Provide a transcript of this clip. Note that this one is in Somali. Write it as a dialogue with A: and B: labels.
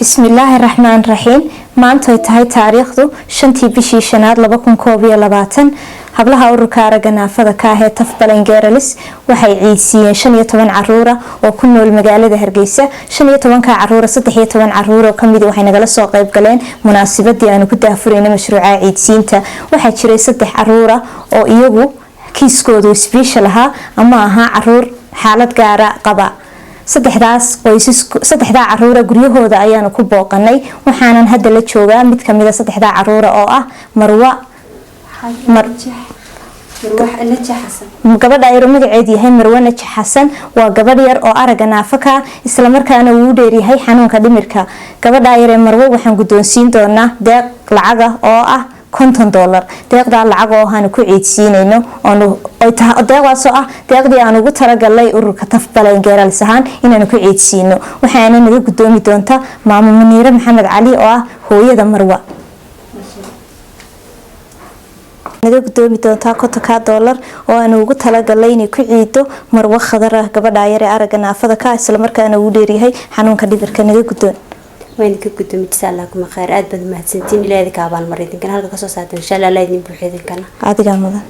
A: Bismillaahi raxmaan raxiim. Maantay tahay taariikhdu 5-tii bishii shanaad 2021. Hablaha ururka aragga naafada ka ah ee Tough Blind Girls waxay ciidsiiyeen 15 caruura oo ku nool magaalada Hargeysa. 15-ka caruura, 13 caruur oo kamid waxay nagala soo qayb galeen munaasabadii aanu ku daahfurayna mashruuca ciidsiinta. Waxaa jiray saddex caruura oo iyagu kiiskoodu special ahaa ama ahaa caruur xaalad gaara qaba. Saddexdaas qoysas, saddexdaa caruura guryahooda ayaanu ku booqanay. Waxaanan hadda la joogaa mid kamida saddexdaa caruura oo ah Marwa. Gabadha yar magaceedu yahay Marwe Najax Xasan waa gabadh yar oo aragga naafaka, islamarkaana uu u dheeryahay xanuunka dhimirka. Gabadha yar ee Marwo waxaan guddoonsiin doonaa deeq lacaga oo ah $50. Deeqdaa lacag oo aanu ku ciidsiinayno, deeqdaasoo ah deeqdii aan ugu talagalnay ururka Tough Blind Girls ahaan inaanu ku ciidsiino, waxaana naga gudoomi doonta maamo Muniire Maxamed Cali oo ah hooyada Marwa. Naga gudoomi doontaa $50-ka oo aanu ugu talagalnay inay ku ciido Marwo Khadar ah, gabadha yar ee aragga naafada ka, islamarkaana uu dheeryahay xanuunka dhibirka. Naga gudoon.
B: Waan idinka gudoomi, jasa Allah kuma khayr. Aad baad mahadsantiin. Ilaahay idinka abaalmar idinkana halka kasoo saartan, insha Allah Allah idin buuxiyo idinkana.
A: Adigaa mudan.